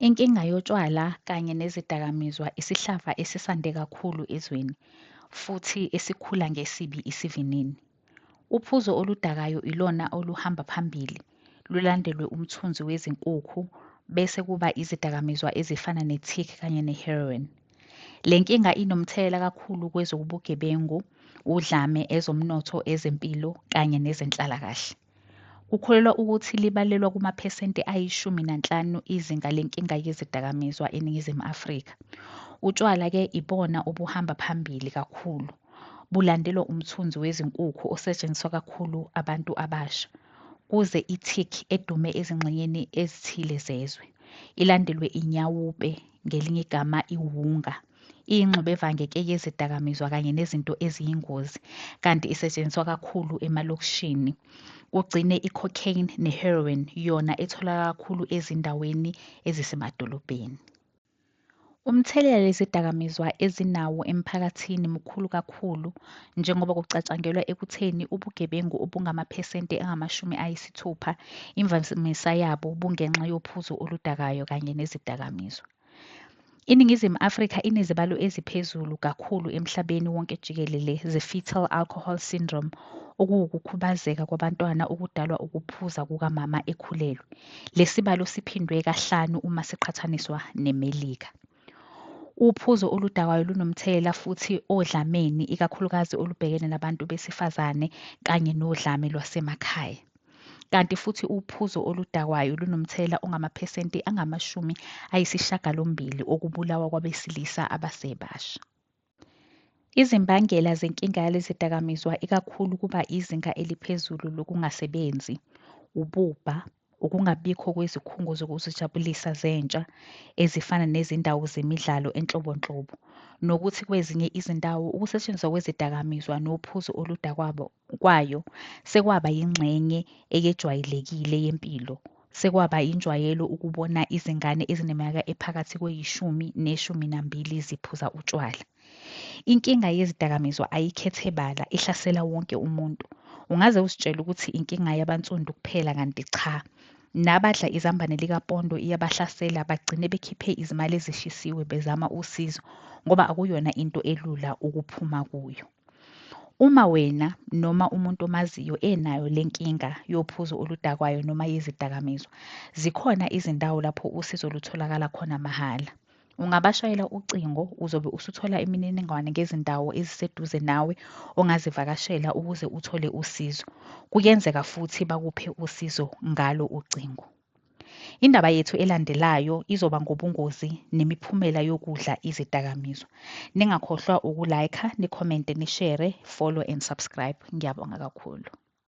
Inkinga yotshwala kanye nezidakamizwa isihlava esisande kakhulu ezweni futhi esikhula ngesibi isivinini. Uphuzo oludakayo ilona oluhamba phambili, lulandelwe umthunzi wezinkukhu bese kuba izidakamizwa ezifana ne-tik kanye ne-heroin. Le nkinga inomthelela kakhulu kwezobugebengu, udlame, ezomnotho, ezempilo kanye nezenhlalakahle. Kukholelwa ukuthi libalelwa kumaphesenti ayi-15 izinga lenkinga yezidakamizwa eNingizimu Afrika. Utshwala-ke ibona obuhamba phambili kakhulu, bulandelwa umthunzi wezinkukhu osetshenziswa kakhulu abantu abasha, kuze i-tik edume ezingxenyeni ezithile zezwe, ilandelwe inyawupe, ngelinye igama iwunga. Iyingxubevange-ke yezidakamizwa kanye nezinto eziyingozi, kanti isetshenziswa kakhulu emalokishini. Kugcine i-cocaine ne-heroin yona etholakala kakhulu ezindaweni ezisemadolobheni. Umthelela lezidakamizwa ezinawo emphakathini mkhulu kakhulu njengoba kucatshangelwa ekutheni ubugebengu obungamaphesenti angama-60 imvamisa yabo bungenxa yophuzo oludakayo kanye nezidakamizwa. INingizimu Afrika inezibalo eziphezulu kakhulu emhlabeni wonke jikelele ze-Fetal Alcohol Syndrome, okuwukukhubazeka kwabantwana okudalwa ukuphuza kukamama ekhulelwe. Lesibalo siphindwe kahlanu uma siqhathaniswa neMelika. Uphuzo oludakayo lunomthelela futhi odlameni, ikakhulukazi olubhekene nabantu besifazane kanye nodlame lwasemakhaya. Kanti futhi uphuzo oludakwayo lunomthelela ongamaphesenti angama-80 okubulawa kwabesilisa abasebasha. Izimbangela zenkinga yalezidakamizwa ikakhulu kuba izinga eliphezulu lokungasebenzi, ububha, ukungabikho kwezikhungo zokuzijabulisa zentsha ezifana nezindawo zemidlalo enhlobonhlobo, nokuthi kwezinye izindawo ukusetshenziswa kwezidakamizwa nophuzo oludakwabo kwayo sekwaba yingxenye eyejwayelekile yempilo. Sekwaba injwayelo ukubona izingane ezineminyaka ephakathi kweyishumi neshumi nambili ziphuza utshwala. Inkinga yezidakamizwa ayikhethe bala, ihlasela wonke umuntu. Ungaze uzitshele ukuthi inkinga yabansundu kuphela kanti cha. Nabadla izambane likapondo iyabahlasela bagcine bekhiphe izimali ezishisiwe bezama usizo ngoba akuyona into elula ukuphuma kuyo. Uma wena noma umuntu omaziyo enayo le nkinga yophuzo oludakwayo noma yezidakamizwa, zikhona izindawo lapho usizo lutholakala khona mahhala. Ungabashayela ucingo uzobe usuthola imininingwane ngezindawo eziseduze nawe ongazivakashela ukuze uthole usizo. Kuyenzeka futhi bakuphe usizo ngalo ucingo. Indaba yethu elandelayo izoba ngobungozi nemiphumela yokudla izidakamizwa. Ningakhohlwa uku-like, ni-comment-e, ni-share, follow and subscribe. Ngiyabonga kakhulu.